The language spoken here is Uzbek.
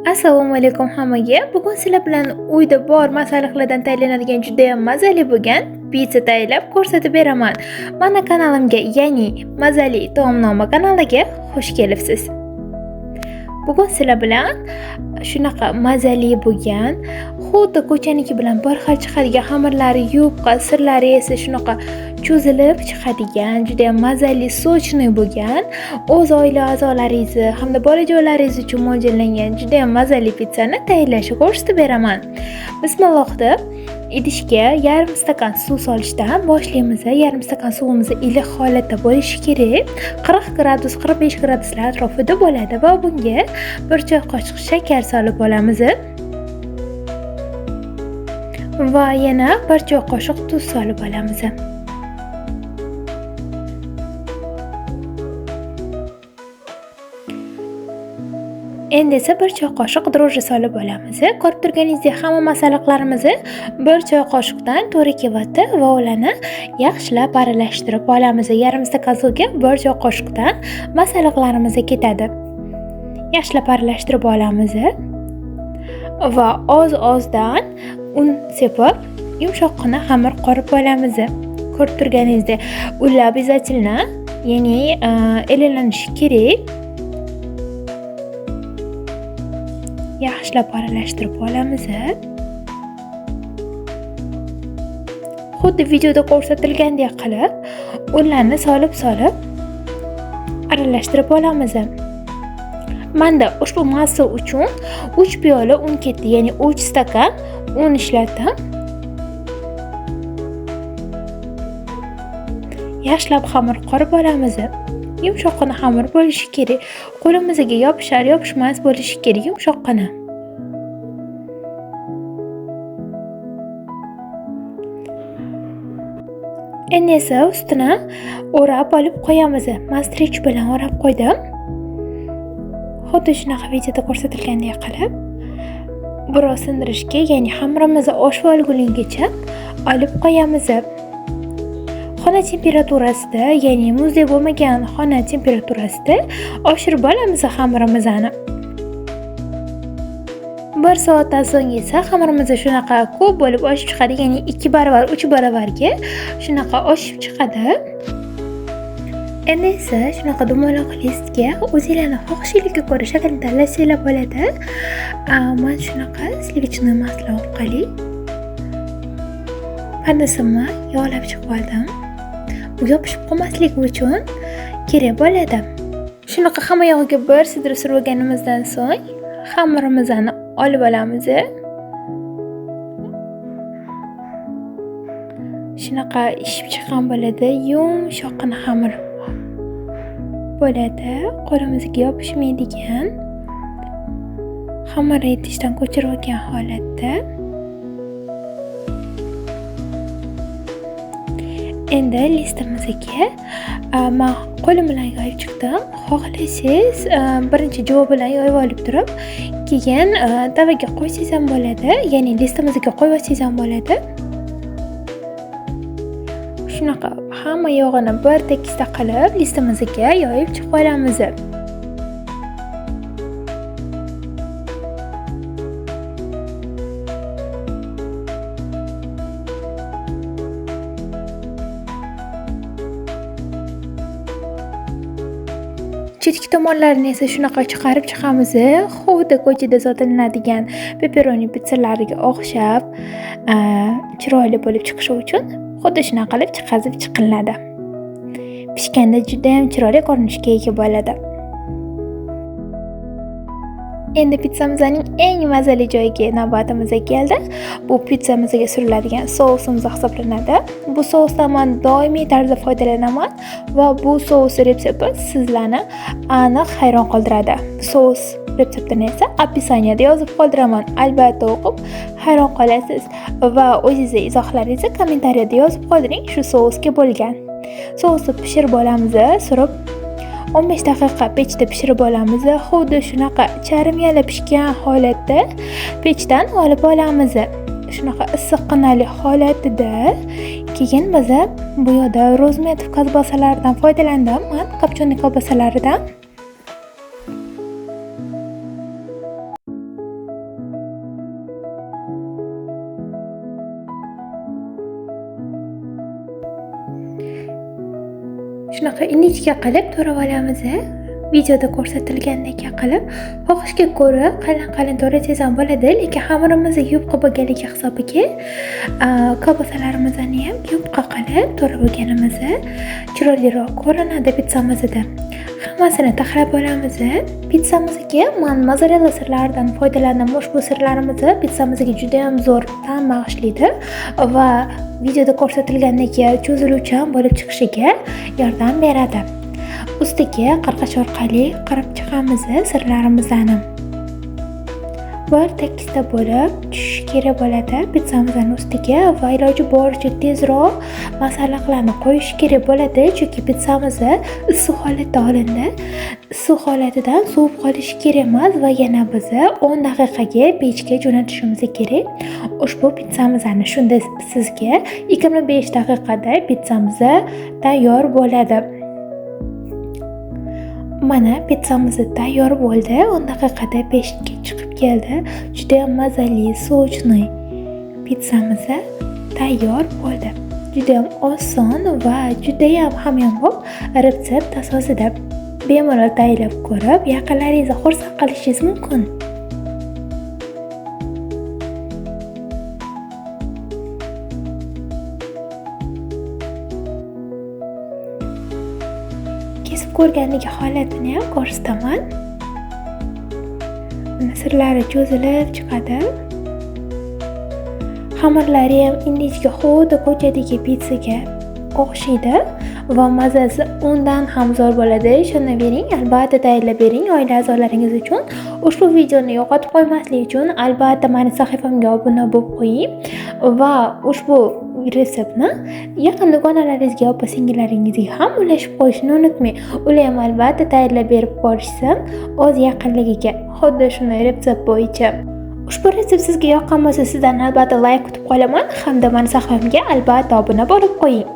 Assalomu alaykum hammaga. Bugun sizlar bilan uyda bor masalliqlardan tayyorlanadigan juda ham mazali bo'lgan pitsa tayyorlab ko'rsatib beraman. Mana kanalimga, ya'ni Mazali taomnoma kanaliga xush kelibsiz. Bugun sizlar bilan shunaqa mazali bo'lgan, xuddi ko'chaniki bilan bir xil chiqadigan, xamirlari yupqa, sirlari esa shunaqa cho'zilib chiqadigan, juda ham mazali, сочный bo'lgan, o'z oila a'zolaringizni hamda bolajonlaringiz uchun mo'ljallangan juda ham mazali pitsani tayyorlashni ko'rsatib beraman. Bismillah deb idishga yarim stakan suv solishdan boshlaymiz. Yarim stakan suvimiz iliq holatda bo'lishi kerak. 40 gradus, 45 graduslar atrofida bo'ladi va bunga 1 choy qoshiq shakar solib olamiz. Va yana 1 choy qoshiq tuz solib olamiz. Endi esa 1 choy qoshiq drojji solib olamiz. Ko'rib turganingizdek hamma masalliqlarimizni 1 choy qoshiqdan to'g'ri kelyapti va ularni yaxshilab aralashtirib olamiz. Yarim stakan suvga 1 choy qoshiqdan masalliqlarimiz ketadi. Yaxshilab aralashtirib olamiz va oz-ozdan un sepib yumshoqqina xamir qorib olamiz. Ko'rib turganingizdek ular обязательно, ya'ni elilanishi kerak. Yaxshilab aralashtirib olamiz. Xuddi videoda ko'rsatilgandek qilib unlarni solib-solib aralashtirib olamiz. Menda ushbu massa uchun 3 piyola un ketdi, ya'ni 3 stakan un ishlatdim. Yaxshilab xamir qorib olamiz. Yumshoqqina xamir bo'lishi kerak. Qo'limizga yopishar, yopishmas bo'lishi kerak, yumshoqqina. Endi esa ustini o'rab olib qo'yamiz. Mastrich bilan o'rab qo'ydim. Xuddi shunaqa videoda ko'rsatilgandek qilib biroz sindirishga, ya'ni xamirimizni oshib olgungacha olib qo'yamiz. Xona temperaturasida, ya'ni muzdek bo'lmagan xona temperaturasida oshirib olamiz xamirimizni. 1 soatdan so'ng esa xamirimiz shunaqa ko'p bo'lib oshib chiqadi, ya'ni 2 barobar, 3 barobarga shunaqa oshib chiqadi. Endi esa shunaqa dumaloq listga o'zinglarning xohishingizga ko'ra shaklni tanlasanglar bo'ladi. Men shunaqa sливочное масло orqali pannasimni yog'lab chiqib oldim. Bu yopishib qolmasligi uchun kerak bo'ladi. Shunaqa hamma yog'iga bir sidirib surib olganimizdan so'ng xamirimizni olib olamiz. Shunaqa ishib chiqqan bo'ladi, yumshoqqina xamir bo'ladi, qo'limizga yopishmaydigan. Xamir idishdan ko'chirib olgan holatda. Endi listimizga men qo'lim bilan yoyib chiqdim. Xohlasangiz birinchi javob bilan yoyib olib turib, keyin tavaga qo'ysangiz ham bo'ladi, ya'ni listimizga qo'yib olsangiz ham bo'ladi. Shunaqa hamma yog'ini bir tekisda qilib listimizga yoyib chiqib olamiz. Chetki tomonlarini esa shunaqa chiqarib chiqamiz. Xuddi ko'chada sotiladigan pepperoni pitsalariga o'xshab, chiroyli bo'lib chiqishi uchun xuddi shunaqa qilib chiqazib chiqiladi. Pishganda juda ham chiroyli ko'rinishga ega bo'ladi. Endi pitsamizning eng mazali joyiga navbatimiz keldi. Bu pitsamizga suriladigan sousimiz hisoblanadi. Bu sousdan men doimiy tarzda foydalanaman va bu sous retsepti sizlarni aniq hayron qoldiradi. Sous retseptini esa описаниеda yozib qoldiraman. Albatta o'qib hayron qolasiz va o'zingizni izohlaringizni kommentariyada yozib qoldiring shu sousga bo'lgan. Sousni pishirib olamiz, surib 15 daqiqa pechda pishirib olamiz. Xuddi shunaqa charmyala pishgan holatda pechdan olib olamiz. Shunaqa issiqqinali holatida keyin biz bu yerda rozmetov kolbasalaridan foydalandim. Men kopchoniy kolbasalaridan. Shunaqa ingichka qilib to'rab olamiz. Videoda ko'rsatilgandek qilib, xohishga ko'ra qalin-qalin to'rasangiz ham bo'ladi, lekin xamirimiz yupqa bo'lganligi hisobiga kolbasalarimizni ham yupqa qilib to'rab olganimiz chiroyliroq ko'rinadi pitsamizda. Hammasini taxlab olamiz. Pitsamizga men mozzarella sirlaridan foydalandim. Ushbu sirlarimiz pitsamizga juda ham zo'r ta'm bag'ishlaydi va videoda ko'rsatilgandek cho'ziluvchan bo'lib chiqishiga yordam beradi. Ustiga qirg'ich orqali qirib chiqamiz sirlarimizni. Bir tekisda bo'lib tushishi kerak bo'ladi pitsamizning ustiga va iloji boricha tezroq masalliqlarni qo'yish kerak bo'ladi, chunki pitsamiz issiq holatda olindi. Issiq holatidan sovib qolishi kerak emas va yana biz 10 daqiqaga pechga jo'natishimiz kerak ushbu pitsamizni. Shunda sizga 25 daqiqada pitsamiz tayyor bo'ladi. Mana pitsamiz tayyor bo'ldi. 10 daqiqada pechga chiqib keldi. Juda ham mazali, sochniy pitsamiz tayyor bo'ldi. Juda ham oson va juda ham hamyonbop retsept asosida bemalol tayyorlab ko'rib, yaqinlaringizni xursand qilishingiz mumkin. Kesib ko'rganligi holatini ham ko'rsataman. Mana sirlari cho'zilib chiqadi. Xamirlari ham ingichka, xuddi ko'chadagi pitsaga o'xshaydi va mazasi undan ham zo'r bo'ladi. Ishonavering, albatta tayyorlab bering oila a'zolaringiz uchun. Ushbu videoni yo'qotib qo'ymaslik uchun albatta meni sahifamga obuna bo'lib qo'ying va ushbu retseptni yaqin dugonalaringizga, opa singillaringizga ham ulashib qo'yishni unutmang. Ular ham albatta tayyorlab berib ko'rishsin o'z yaqinligiga, xuddi shunday retsept bo'yicha. Ushbu retsept sizga yoqqan bo'lsa, sizdan albatta like kutib qolaman hamda meni sahifamga albatta obuna bo'lib qo'ying.